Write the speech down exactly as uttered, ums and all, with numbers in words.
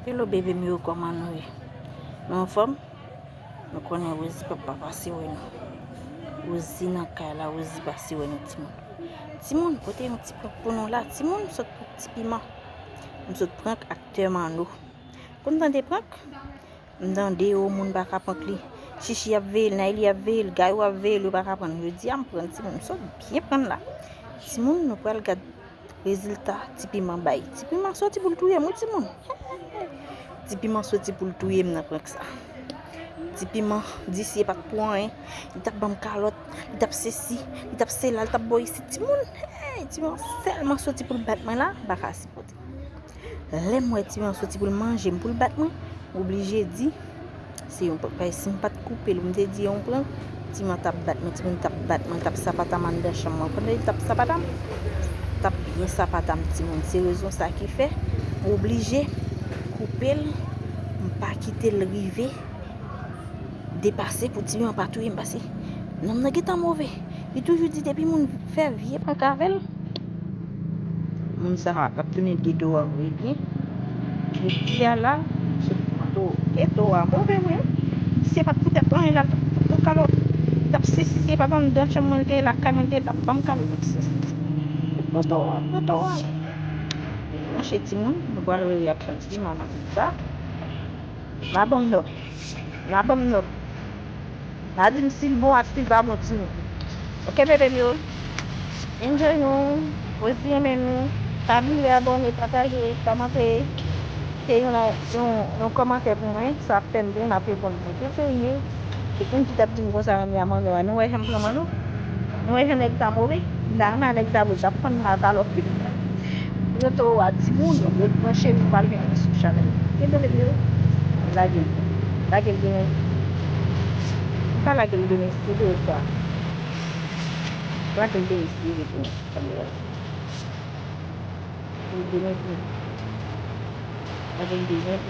Hello bebe m yo, kòman nou ye? Nou anfòm? Nou konnen Rosie p ap pa pase wè nou. Rosie nan kay la, Rosie pase wè nou timoun. Timoun, pote yon ti prank pou nou la. Timoun, m sot prank Ti Piman. M sot prank aktè Manno. Konn tande prank? M tande yo, moun pa ka prank li. Chichi ap veye l, Nayli ap veye l, Gayou ap veye l, yo pa ka prann. Jodi a m prann timoun, m sot byen prann la. Timoun, nou pral gad rezilta Ti Piman bay. Ti Piman soti pou l touye m wi timoun. Ti Piman soti pou l touye m nan prank sa. Ti Piman di si e pa t pou anyen, li t ap ban m kalòt, li t ap sesi, li t ap sela, li t ap bò isit timoun. Hey, Ti Piman sèlman soti pou l bat mwen la, m pa ka sipòte. Lè m wè Ti Piman soti pou l manje m, pou l bat mwen, m oblije di se yon prank. Paske si m pa t koupe l, m te di yon prank, Ti Piman t ap bat mwen, timoun t ap bat mwen, t ap sapata m anndan chanm mwen. Pandan li t ap sapata m, t ap byen sapata m timoun. Se rezon sa ki fè m oblije koupe l, m pa kite l rive depase pou Ti Piman pa touye m, paske nonm nan gentan move. Li toujou di depi moun fè vye prank avè l, moun sa a ap tounen de do a vre byen. Jodi a la, se to, e to a move vre. Si se pa t poutèt anyen la, tout kalòt t ap sesi, si se pa t anndan chanm mwen l te ye, lakay mwen l te ye, l t ap ban m kalòt ap sesi. Nan to a, nan to a. Monchè timoun, nou pral wè reyaksyon Ti Piman nan sa. N a ban m nòt. N a ban m nòt. N a di m si l bon ak si l pa bon timoun. Oke bebe m yo. Enjoy nou. Rosie renmen nou. Pa bliye abòne, pataje, kòmante. Kite yon, yon, yon kòmantè pou mwen. Sa ap fè m byen, m ap reponn mwen. Ke serye. Se konn ki t ap di m konsa, renmen a Manno a. Nou wè jan m pran Manno? Nou wè jan nèg sa move? M ta renmen a nèg sa vre, l t ap fann m ak kalòt. Bientôt a timoun, yo branche nou pral vin sou chanèl. Gen de yo lage l. Lage l demen. M pa lage l demen, se de sa. Lage l demen, se de sa. Lage l demen, lage l demen.